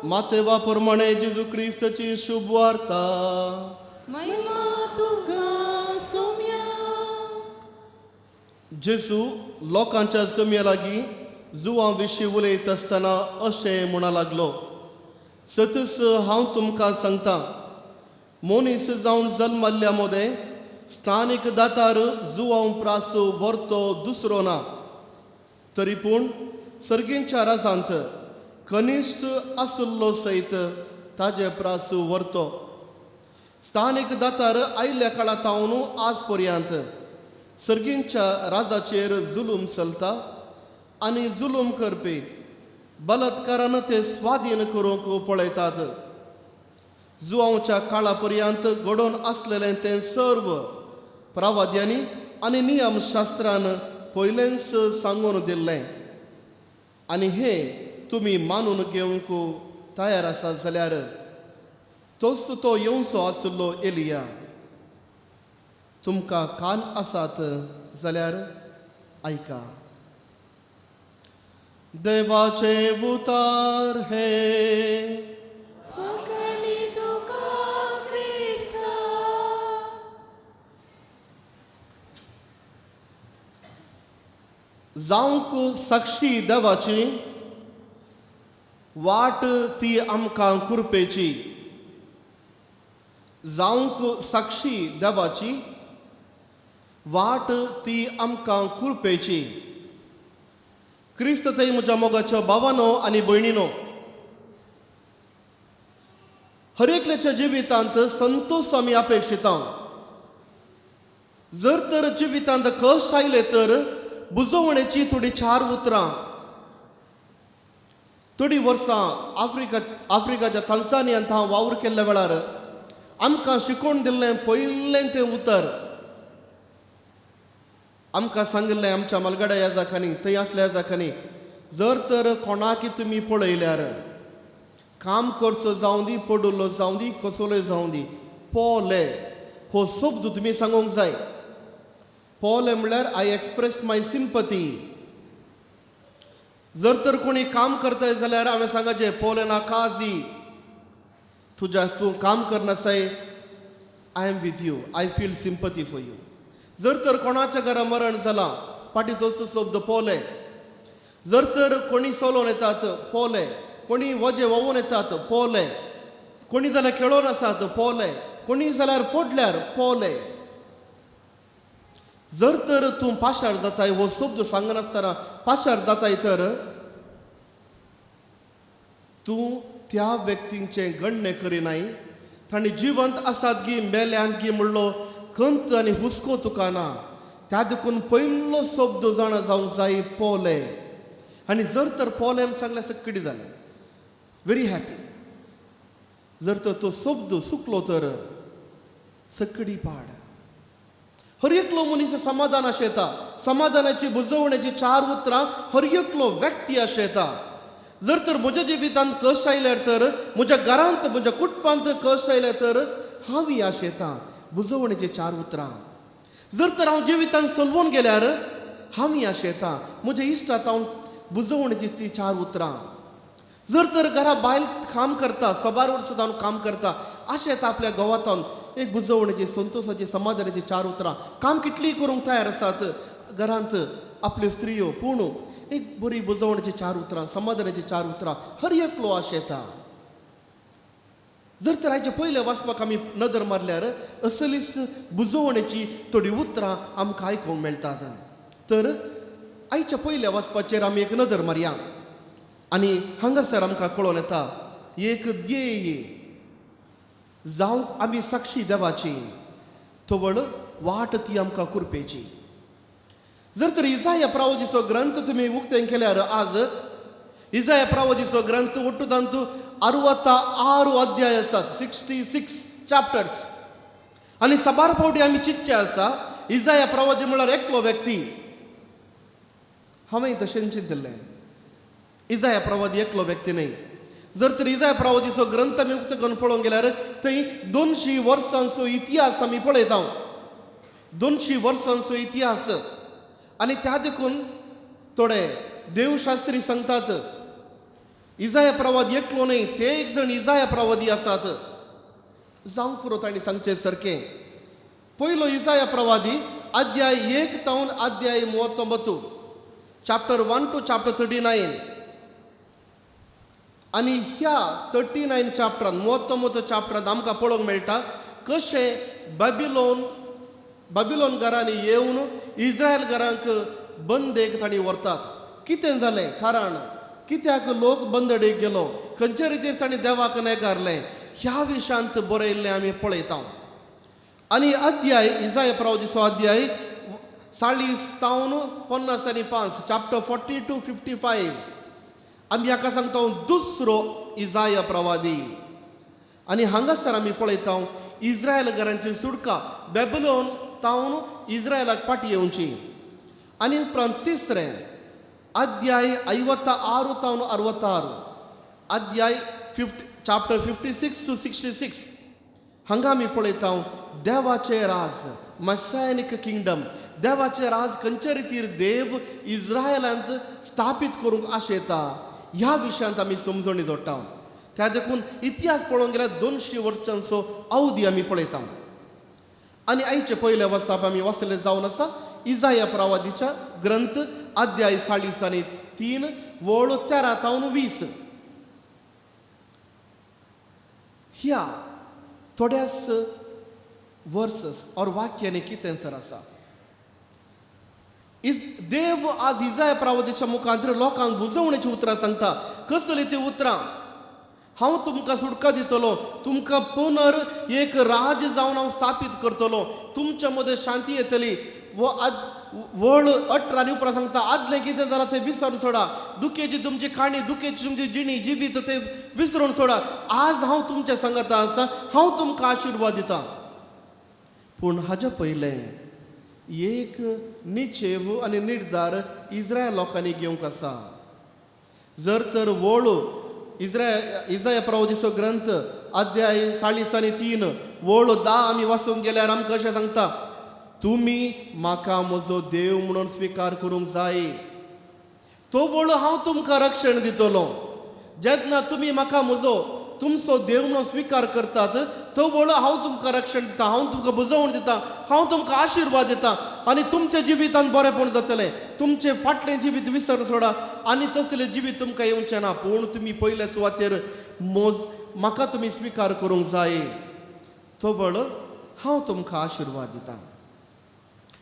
मातेवा प्रमाणे जेजू क्रिस्ताची शुभ वार्ता. महिमा तुका सोम्या. जेजू लोकांच्या जमया लागीं जुवां विशीं उलयत आसतना अशें म्हणा लागलो, सतच हांव तुमकां सांगता, मनीस जावन जल्मल्ल्या मदें स्थानीक दातार जुवां प्रास व्हरतो दुसरो ना, तरी पूण सर्गींच्या राजांत कनिश्ठ आशिल्लो सयत ताजे प्रास व्हरतो. स्थानीक दातार आयिल्ल्या काळा तावन आज पर्यंत सर्गींच्या राजाचेर जुलूम चलता आनी जुलूम करपी बलात्कारान ते स्वाधीन करूंक पळयतात. जुवांच्या काळा पर्यंत घडोवन आसलेलें तें सर्व प्रवाद्यांनी आनी नियमशास्त्रान पयलेंच सांगून दिल्लें, आनी हें तुमी मानून घेवंक तयार आसात जाल्यार तोच तो येवचो आशिल्लो एलिया. तुमकां कान आसात जाल्यार आयका. देवाचे उतार हे. फकाणी तुका क्रिस्ता. जावंक साक्षी देवाची वाट ती आमकां कुरपेची. जावंक साक्षी देवाची वाट ती आमकां कुरपेची. क्रिस्त थंय म्हज्या मोगाच्या भावानो आनी भयणीनो, हर एकल्याच्या जिवितांत संतोष आमी अपेक्षिता. जर तर जिवितांत कश्ट आयले तर बुजवणेची थोडी चार उतरां. थोडी वर्सां आफ्रिकाच्या तांजानियांत हांव वावर केल्ल्या वेळार आमकां शिकोवन दिल्लें पयलें तें उतर आमकां सांगिल्लें आमच्या मालगाड्या याजाकांनी, थंय आसल्या याजाकांनी, जर तर कोणाकी तुमी पळयल्यार काम करचो जावं दी, पडुल्लो जावं दी, कसलोय जावं दी, पोले हो शब्द तुमी सांगूंक जाय. पोले म्हणल्यार I express my sympathy. जर तर कोणी काम करताय जाल्यार हांवें सांगाचें पोले ना काजी, तुज्या तूं काम करनासाय, I am with you, I feel sympathy for you. जर तर कोणाच्या घरा मरण जालां, फाटीं तोच शब्द पोले. जर तर कोणी सोलोवन येतात पोले, कोणी वजें व्होंवून येतात पोले, कोणी जाल्यार खेळोन आसात पोले, कोणी जाल्यार पडल्यार पोले. जर तर तूं पाशार जाताय हो शब्द सांगनासतना पाशार जाताय तर तूं त्या व्यक्तींचें गण्य करिनाय, तांणी जिवंत आसात गी मेल्यान गी म्हणलो खंत आनी हुस्को तुका ना. त्या देखून पयलो शब्द जाणा जावंक जाय पोले. आनी जर तर पोले सांगल्यार सगळी जालें, व्हेरी हॅपी. जर तर तो शब्द सुकलो तर सगळी पाड. हर एकलो मनीस समाधान आशेता, समाधानाची बुजवण्याची चार उतरां हर एकलो व्यक्ती आशेता. जर तर म्हज्या जिवितांत कश्ट आयल्यार तर, म्हज्या घरांत म्हज्या कुटुंबांत कश्ट आयल्यार तर हांवूय आशेता बुजवणेची चार उतरां. जर तर हांव जिवितांत सलवून गेल्यार हांवूय आशेता म्हज्या इश्टांत हांव बुजवणेची ती चार उतरां. जर तर घरा बायल काम करता, सबार वर्सां जावन काम करता, आशेता आपल्या घोवातावन एक बुजवणेची संतोशाची समाधानाची चार उतरां. काम कितलीय करूंक तयार आसात घरांत आपल्यो स्त्रियो, पूण एक बरी बुजवणेची चार उतरां, समाधानाची चार उतरां हर एकलो आशेता. जर तर आयचे पयले वाचपाक आमी नदर मारल्यार असलीच बुजवणेची थोडी उतरां आमकां आयकूंक मेळटात. तर आयच्या पयल्या वाचपाचेर आमी एक नदर मारया आनी हांगासर आमकां कळोन येता एक ध्येय जावंक आमी साक्षी देवाची, तवळ वाट ती आमकां कुरपेची. जर तर इजाया प्रावजीचो ग्रंथ तुमी उक्तें केल्यार आज इजाया प्रावजीचो ग्रंथ ಒಟ್ಟು तांतू 66 अध्याय आसात, 66 चॅप्टर्स. आनी साबार फावटी आमी चिंतचे आसा इजाया प्रवादी म्हळ्यार एकलो व्यक्ती. हांवें तशें चिंतिल्लें, इजाया प्रवादी एकलो व्यक्ती न्हय. जर तर इजाया प्रवादीचो ग्रंथ आमी उक्तो करून पळोवंक गेल्यार थंय 200 वर्सांचो इतिहास आमी पळयता, 200 वर्सांचो इतिहास. आनी त्या देखून थोडे देवशास्त्री सांगतात इजाया प्रवादी एकलो न्हय, ते एक जण इजाया प्रवादी आसात. जावंक पुरो तांणी सांगचें सारकें. पयलो इजाया प्रवादी अध्याय 1 तावन अध्याय 39, चॅप्टर 1 टू चॅप्टर 39. आनी ह्या 39 चॅप्टरान, 39 चॅप्टरान आमकां पळोवंक मेळटा कशें बाबिलोन घरांनी येवन इस्रायल घरांक बंदेक तांणी व्हरतात. कितें जालें कारण, कित्याक लोक बंदडेक गेलो, खंयचे रितीर तांणी देवाक नेगारलें, ह्या विशयांत बरयल्लें आमी पळयता. आनी अध्याय इजाय प्रवादीचो अध्याय 40 तावन 55, चॅप्टर 40 टू 55, आमी हाका सांगता दुसरो इजाय प्रवादी. आनी हांगासर आमी पळयता इस्रायल घरांची सुटका, बेबलोन तावन इस्रायलाक फाटी येवची. आनी उपरांत तिसरें अध्याय 56 तावन 66, अध्याय चॅप्टर 56 टू 66, हांगा आमी पळयता देवाचें राज, मसायनीक किंगडम, देवाचें राज खंयचे रितीर देव इस्रायलांत स्थापीत करूंक आशेता ह्या विशयांत आमी समजणी जोडटा. त्या देखून इतिहास पळोवंक गेल्यार 200 वर्सांचो अवधी आमी पळयता. आनी आयचे पयले वर्सा आमी वाचले जावन आसा इजाया प्रवादीच्या ग्रंथ अध्याय 43 वळ 13 तावन 20. ह्या थोड्याच वर्सस और वाक्यांनी कितें सर आसा. देव आज इजाया प्रवादीच्या मुखांत लोकांक बुजवणेची उतरां सांगता. कसली ती उतरां? हांव तुमकां सुटका दितलो, तुमकां पुनर एक राज जावन हांव स्थापीत करतलो, तुमच्या मदें शांती येतली. वळ 18 आनी उपरांत सांगता आदलें कितें जालां तें विसरून सोडा, दुखेची तुमची काणी, दुखेची तुमची जिणी जिवीत तें विसरून सोडा. आज हांव तुमच्या सांगता आसा, हांव तुमकां आशिर्वाद दिता. पूण हाज्या पयलें एक निचेव आनी निर्धार इस्रायल लोकांनी घेवंक आसा. जर तर वळ इजाया प्रवादीचो ग्रंथ अध्याय 43 वळ 10 आमी वाचूंक गेल्यार आमकां अशें सांगता, तुमी म्हाका म्हजो देव म्हणून स्विकार करूंक जाय, तो वळ हांव तुमकां रक्षण दितलो. जेन्ना तुमी म्हाका म्हजो तुमचो देव म्हणून स्विकार करतात तो वळ हांव तुमकां रक्षण दिता, हांव तुमकां बुजवण दिता, हांव तुमकां आशिर्वाद दिता आनी तुमच्या जिवितांत बरेंपण जातलें. तुमचें फाटलें जिवीत विसर सोडा आनी तसलें जिवीत तुमकां येवचें ना. पूण तुमी पयले सुवातेर म्हाका तुमी स्विकार करूंक जाय, तो वळ हांव तुमकां आशिर्वाद दिता.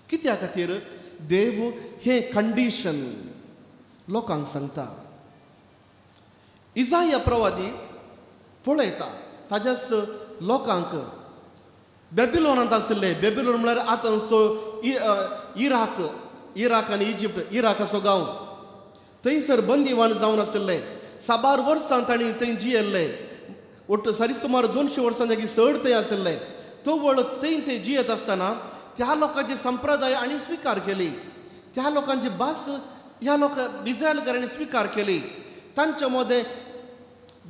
कित्या खातीर देव हें कंडिशन लोकांक सांगता. इजाया प्रवादी पळयता ताज्याच लोकांक बेबिलोनांत आशिल्ले. बेबिलोन म्हळ्यार आतांचो इराक आनी इजिप्ट, इराकाचो गांव, थंयसर बंदीवान जावन आशिल्ले. साबार वर्सां तांणी थंय जियेल्ले, ಒಟ್ಟು सरी सुमार 200 वर्सां जागी चड थंय आशिल्ले. तो वळ थंय ते जियेत आसतना त्या लोकांची संप्रदाय आनी स्विकार केली, त्या लोकांची भास ह्या लोकां इस्रायलकारांनी स्विकार केली. तांच्या मदें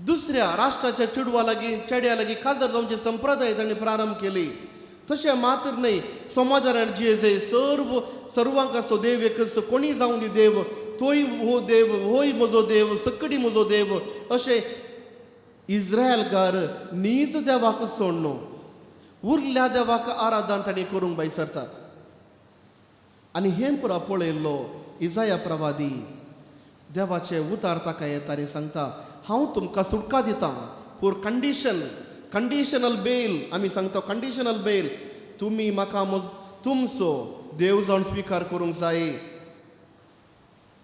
दुसऱ्या राष्ट्राच्या चेडवा लागीं चेड्या लागीं काजार जावचे संप्रदाय तांणी प्रारंभ केली. तशें मात्र न्हय, समाजान जे जे सर्व सर्वांक आसो देव एकच, कोणी जावं दी देव, तोय हो देव, होय म्हजो देव, सकडी म्हजो देव, अशें इस्रायलकार नीज देवाक सोडणू उरल्या देवाक आराधन तांणी करूंक भायसरतात. आनी हें पुरा पळयल्लो इजाया प्रवादी देवाचे उतार ताका येता आनी सांगता, हांव तुमकां सुटका दितां, पूर कंडिशन, कंडिशनल बेल आमी सांगता, कंडिशनल बेल, तुमी म्हाका तुमचो देव जावन स्विकार करूंक जाय.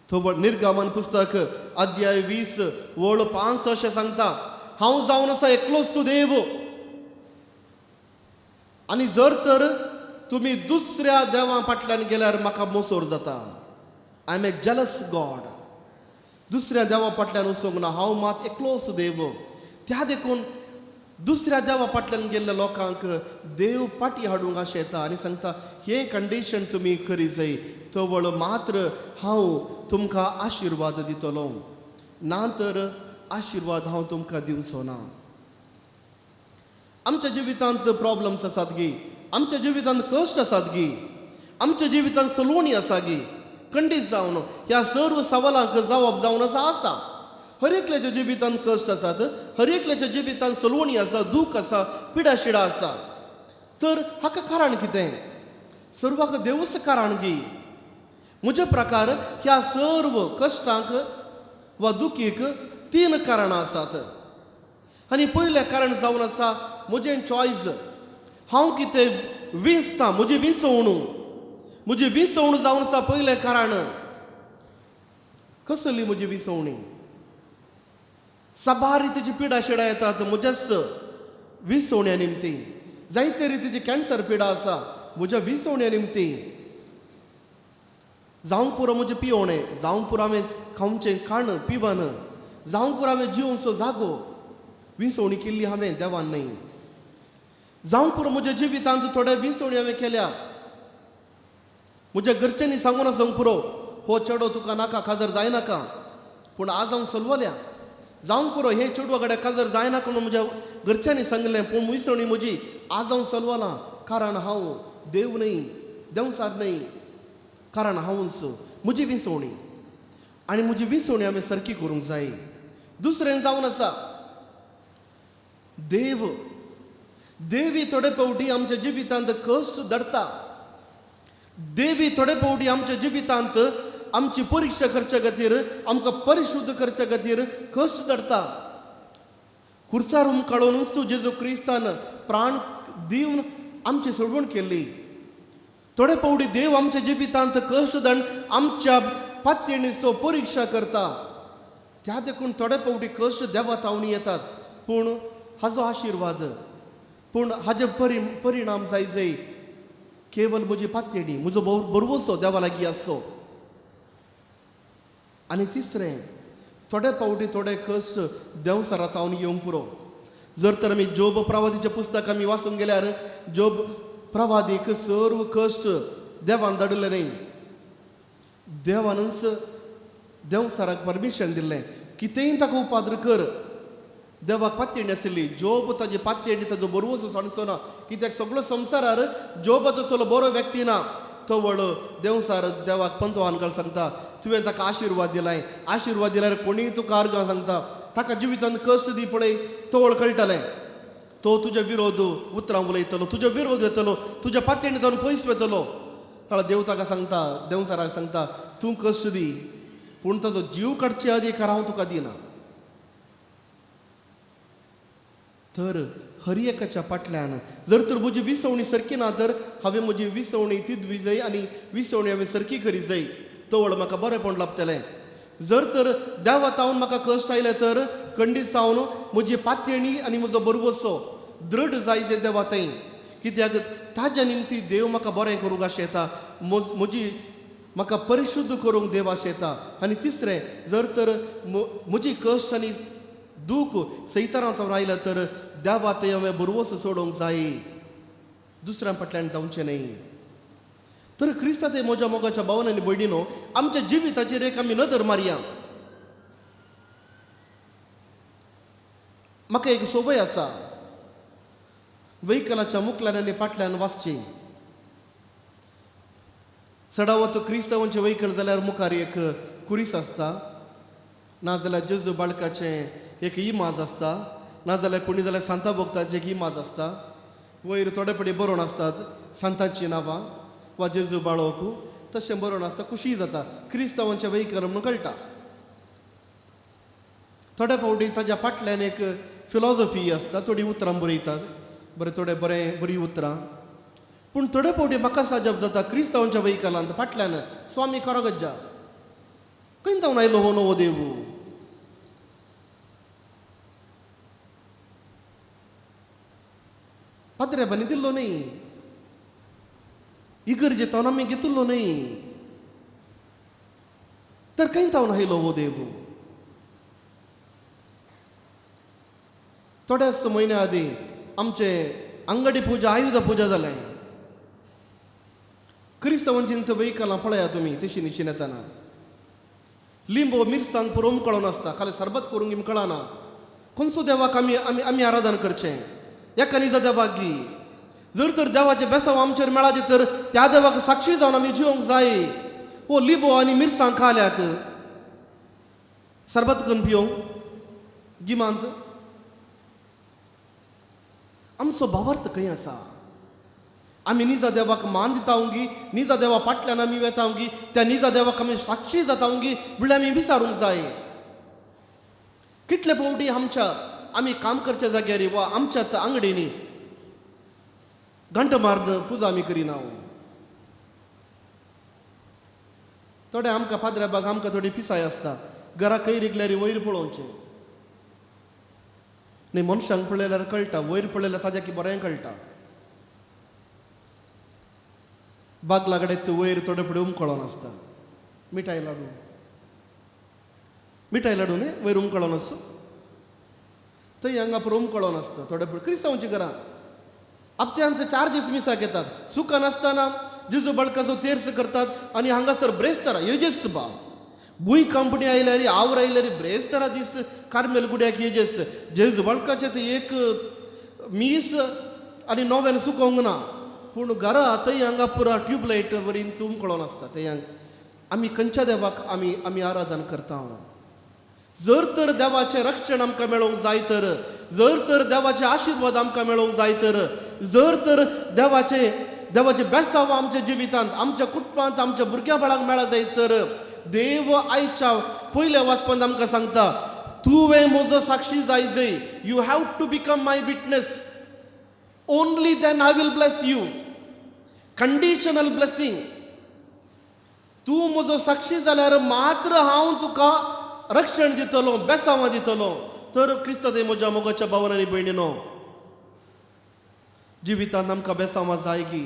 तो निर्गमन पुस्तक अध्याय 20 वळ 5 अशें सांगता, हांव जावन आसा एकलोच तूं देव, आनी जर तर तुमी दुसऱ्या देवां फाटल्यान गेल्यार म्हाका मोसोर जाता. I am a jealous God. दुसऱ्या देवा फाटल्यान वचूंक ना, हांव मात एकलोच देव. त्या देखून दुसऱ्या देवा फाटल्यान गेल्ल्या लोकांक देव फाटी हाडूंक आशेता आनी सांगता, हें कंडिशन तुमी करी जाय, तवळ मात्र हांव तुमकां आशिर्वाद दितलो, ना तर आशिर्वाद हांव तुमकां दिवचो ना. आमच्या जिवितांत प्रॉब्लम्स आसात गी, आमच्या जिवितांत कश्ट आसात गी, आमच्या जिवितांत सलोवणी आसा गी, खंडीत जावन ह्या सर्व सवालांक जवाब जावन आसा आसा. हर एकल्याच्या जिवितांत कश्ट आसात, हर एकल्याच्या जिवितांत सलवणी आसा, दूख आसा, पिडाशिडा आसा. तर हाका कारण कितें? सर्वाक देवूच कारण गी. म्हज्या प्रकार ह्या सर्व कश्टांक वा दुखीक तीन कारणां आसात. आनी पयलें कारण जावन आसा म्हजें चॉयस. हांव कितें विंचता, म्हजी विंचवणू, म्हजी विंचवणू जावन आसा पयलें कारण. कसली म्हजी विंचवणी? साबार रितीची पिडा शिडा येतात म्हज्याच विंचवण्या निमती. जायते रितीची कॅन्सर पिडा आसा म्हज्या विंचवण्या निमती. जावंक पुरो म्हजें पिवणें, जावंक पुरो हांवें खावचें खाण पिवन, जावंक पुरो हांवें जिवनचो जागो, विंचवणी केल्ली हांवें देवान न्हय. जावंक पुरो म्हज्या जिवितांत थोडे विंचवणी हांवें केल्या. म्हज्या घरच्यांनी सांगून आसूंक पुरो, हो चेडो तुका नाका, काजर जायनाका, पूण आज हांव सलवल्या. जावंक पुरो हे चेडवा कडेन काजर जायनाका म्हणून म्हज्या घरच्यांनी सांगलें, पूण विंचवणी म्हजी आज हांव सलवलां. कारण हांव देव न्हय, देंवचार न्हय, कारण हांवूच म्हजी विंचवणी. आनी म्हजी विंचवणी हांवें सारकी करूंक जाय. दुसरें जावन आसा देव. देवी थोडे फावटी आमच्या जिवितांत कश्ट धाडटा. देवी थोडे फावटी आमच्या जिवितांत आमची परिक्षा करच्या खातीर, आमकां परिशुद्ध करच्या खातीर कश्ट धाडटा. खुर्सार हुमकाळूनच तूं जेजू क्रिस्तान प्राण दिवन आमची सोडवण केल्ली. थोडे फावटी देव आमच्या जिवितांत कश्ट धाडून आमच्या पातयेणीचो परिक्षा करता. त्या देखून थोडे फावटी कश्ट देवा तावणी येतात, पूण हाजो आशिर्वाद, पूण हाजे परिणाम जाय जाय केवल म्हजी पातयेणी, म्हजो बरवसो देवा लागीं आसचो. आनी तिसरें, थोडे फावटी थोडे कश्ट देंवचारा तावन येवंक पुरो. जर तर आमी जोब प्रवादीचें पुस्तक आमी वाचूंक गेल्यार जोब प्रवादीक सर्व कश्ट देवान धाडिल्ले न्हय, देवानूच देंवचाराक परमिशन दिल्लें कितेंय ताका उपाद्र कर. देवाक पातयेणी आशिल्ली. जोब ताजी पातयेणी ताजो बरवसो सांगचो ना, कित्याक सगळो संवसारार जोब तसलो बरो व्यक्ती ना. तवळ देंवचार देवाक पंतवान सांगता, तुवें ताका आशिर्वाद दिलाय, आशिर्वाद दिल्यार कोणीय तुका अर्गां सांगता, ताका जिवितांत कश्ट दी पळय, तवळ कळटलें तो तुज्या विरोध उतरां उलयतलो, तुज्या विरोध येतलो, तुज्या पातयेणी जावन पयस वतलो. कळ्ळें? देव ताका सांगता, देंवचाराक सांगता, तूं कश्ट दी, पूण ताजो जीव काडचे अधिकार हांव तुका दिना. तर हर एकाच्या फाटल्यान जर तर म्हजी विसवणी सारकी ना तर हांवें म्हजी विसवणी तिदवी जाय आनी विसवणी हांवें सारकी करी जाय, तवळ म्हाका बरेंपण लाभतलें. जर तर देवा तावन म्हाका कश्ट आयले तर खंडीत जावन म्हजी पातयेणी आनी म्हजो बरवसो दृढ जाय जे देवा थंय, कित्याक ताज्या निमती देव म्हाका बरें करूंक आशेता, म्हजी म्हाका परिशुद्ध करूंक देव आशेता. आनी तिसरें, जर तर म्हजी कश्ट आनी दूख सैतारांत आयलें तर देवा थंय हांवें बरवसो सोडोवंक जाय, दुसऱ्या फाटल्यान धांवचें न्हय. तर क्रिस्ताचे म्हज्या मोगाच्या भावन आनी भयणीनो, आमच्या जिविताचेर एक आमी नदर मारया. म्हाका एक संवय आसा, व्हेकलाच्या मुखल्यान आनी फाटल्यान वाचची. चडावत क्रिस्तांवांचें व्हेकल जाल्यार मुखार एक कुरीस आसता, नाजाल्यार जेजू बाळकाचें एक इमाज आसता, नाजाल्यार कोणी जाल्यार सांता भक्ताचें एक इमाज आसता, वयर थोडे पडी बरोवन आसतात सांतांचीं नांवां वा जेजू बाळोक, तशें बरोवन आसता. खुशी जाता क्रिस्तांवांचें व्हेकल म्हणून कळटा. थोडे फावटी ताज्या फाटल्यान एक फिलॉजॉफी आसता, थोडीं उतरां बरयतात, बरें थोडे बरें बरीं उतरां. पूण थोडे फावटी म्हाका साजप जाता क्रिस्तांवांच्या व्हेकलांत फाटल्यान स्वामी खरो गज्जा खंय जावन आयलो हो नवो देव. पाद्र्याबांनी दिल्लो न्हय, इगर्जे तावन आमी घेतिल्लो न्हय, तर खंय जावन आयलो हो देव. थोड्याच म्हयन्या आदीं आमचे अंगडी पुजा, आयुध पुजा जालें. क्रिस्तांवांची व्हेकलां पळया तुमी तशी निशीन येतना लिंबो मिरसांग पुरो उमकळोन आसता, खाली सरबत करूंक इमकळना. खंयचो देवाक आमी आमी आमी आराधन करचें? एका निजा देवाक गी. जर तर देवाचें बेसांव आमचेर मेळाचें तर त्या देवाक साक्षी जावन आमी जिवंक जाय. हो लिंबो आनी मिरसांग खाल्याक सरबत करून पिवंक गिमांत? आमचो भावार्थ खंय आसा? आमी निजा देवाक मान दिता निजा देवा फाटल्यान आमी वेता त्या निजा देवाक आमी साक्षी जाता म्हणल्यार आमी विचारूंक जाय. कितले फावटी आमच्या आमी काम करच्या जाग्यार वा आमच्या आंगडींनी घंट मारून पुजा आमी करिना. थोडे आमकां पाद्र्या बाग आमकां थोडी पिसाय आसता, घरा खंय रिगल्यार वयर पळोवचें न्ही. मनशांक पळयल्यार कळटा, वयर पळयल्यार ताज्या की बरें कळटा. बागला कडेन वयर थोडे फुडें उमकळोन आसता मिठाय लाडू, मिठाय लाडू न्ही वयर उमकळोन आसता, थंय हांगा पुरो उमकळोन आसता. थोडे फुडें क्रिस्तांवची घरां हप्त्यांत 4 दीस मिसाक येतात, सुखान आसतना जेजू बळकाचो तेर्स करतात आनी हांगासर ब्रेस्तारा येजेस बा भूंय कंपनी आयल्यार आवर आयल्यार ब्रेस्तारा दीस कार्मेल गुड्याक येजेस जेजू बळकाचें ते एक मीस आनी नोवेन सुकोवंक ना, पूण घरा थंय हांगा पुरा ट्यूबलायट बरी उमकळोन आसता. थंय आमी खंयच्या देवाक आमी आमी आराधन करता? जर तर देवाचें रक्षण आमकां मेळोवंक जाय तर, जर तर देवाचे आशिर्वाद आमकां मेळोवंक जाय तर, जर तर देवाचे बेसांव आमच्या जिवितांत, आमच्या कुटुंबांत, आमच्या भुरग्यां बाळांक मेळत जाय तर, देव आयच्या पयल्या वाचपांत आमकां सांगता, तुवें म्हजो साक्षी जाय जय. You have to become my witness, only then I will bless you. Conditional blessing. तूं म्हजो साक्षी जाल्यार मात्र हांव तुका रक्षण दितलो, बेसांवां दितलो. तर क्रिस्त देव म्हज्या मोगाच्या भावन आनी भयणीनो, जिवितांत आमकां बेसांवां जाय गी,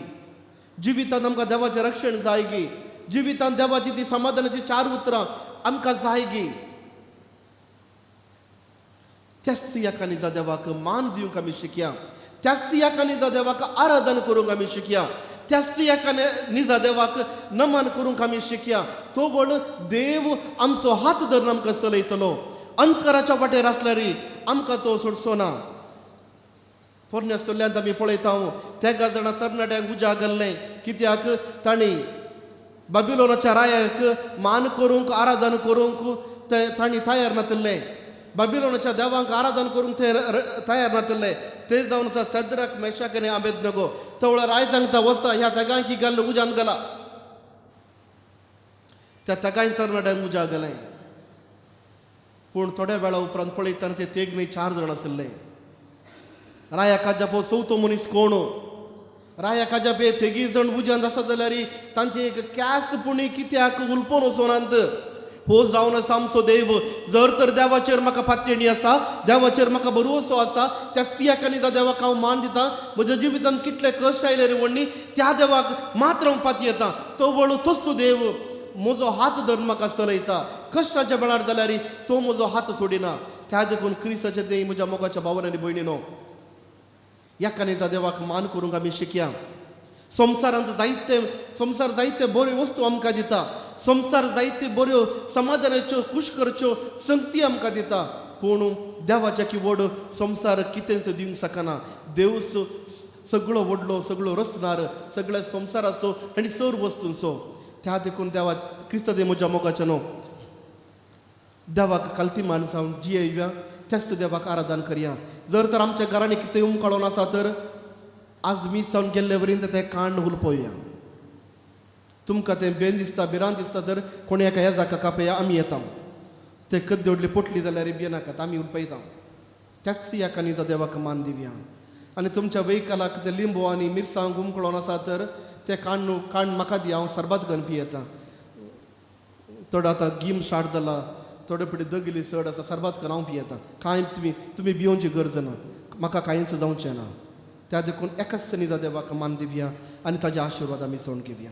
जिवितांत आमकां देवाचें रक्षण जाय गी, जिवितांत देवाची ती समाधानाची 4 उतरां आमकां जाय गी. त्याच एका निजा देवाक मान दिवंक आमी शिकया, त्याच एका निजा देवाक आराधन करूंक आमी शिकया, त्याच एका निजा देवाक नमन करूंक आमी शिकया. तो व्हड देव आमचो हात धरून आमकां चलयतलो. अंधकाराच्या वाटेर आसल्यार आमकां तो सोडचो ना. पोरण्या चल्ल्यांत आमी पळयता तेगा जाणां तरणाट्यांक उजा घाल्लें, कित्याक तांणी बाबिलोनाच्या रायाक मान करूंक आराधन करूंक ते तांणी तयार नातिल्लें. बाबिलोनाच्या देवांक आराधन करूंक ते तयार नातिल्ले. ते जावन आसा सद्रक, मेशाक आनी आबेदनगो. तवळ राय सांगता वसा ह्या तेगांकी घाल उज्यान घाला. त्या तेगांय तरणाट्यांक उजा घालें. पूण थोड्या वेळा उपरांत पळयतना ते तेग न्हय 4 जाण आशिल्ले. राया काजापो चवथो मनीस कोण? राया काजापे तेगी जण उज्यांत आसा जाल्यार तांचे एक कॅस पुणी कित्याक उलपोन वचोनात? हो जावन आसा आमचो देव. जर तर देवाचेर म्हाका पातयेणी आसा, देवाचेर म्हाका भरवसो आसा, त्या सियाकांनी देवाक हांव मान दिता. म्हज्या जिवितांत कितले कश्ट आयले रे व्हडली, त्या देवाक मात्र हांव पातयेता. तो वळू तोच देव म्हजो हात धरून म्हाका चलयता. कश्टाच्या वेळार जाल्यार तो म्हजो हात सोडिना. त्या देखून क्रिस्ताचे देव म्हज्या मोगाच्या भावन आनी भयणीनो, एकानेचा देवाक मान करूंक आमी शिकया. संवसारांत जायते संवसार जायते बऱ्यो वस्तू आमकां दिता, संवसार जायते बऱ्यो समाधानाच्यो खूश करच्यो संगती आमकां दिता, पूण देवाच्या की व्हड संवसार कितेंच दिवंक शकना. देव सगळो व्हडलो, सगळो रचणार, सगळ्या संवसाराचो आनी सर वस्तूंचो. त्या देखून देवा क्रिस्त देव म्हज्या मोगाचें न्हू, देवाक खालती मान जावन जियेवया, त्याच देवाक आराधन करया. जर तर आमच्या घरांनी कितें उमकाळोन आसा तर आज मीस जावन गेल्ले वरीन तें कांड उलपोवया. तुमकां तें बेन दिसता, भिरांत दिसता तर कोणी एका ह्या जाका कापया, आमी येता. ते कद्दी व्हडली पोटली जाल्यार भियेनाकात, आमी उलपयता. त्याच एका निजा देवाक मान दिवया. आनी तुमच्या वैकलाक ते लिंबू आनी मिरसांग उमकळोन आसा तर ते कांड कांड म्हाका दी, हांव सरबत घेवन पियेता. थोडो आतां गीम स्टार्ट जाला, थोडे पयलीं दगली चड आसा, सरबत करून हांव पियेता. कांय तुमी भियोवची गरज ना, म्हाका कांयच जावचें ना. त्या देखून एकाच निजा देवाक मान दिवया आनी ताजे आशिर्वाद आमी चोवन घेवया.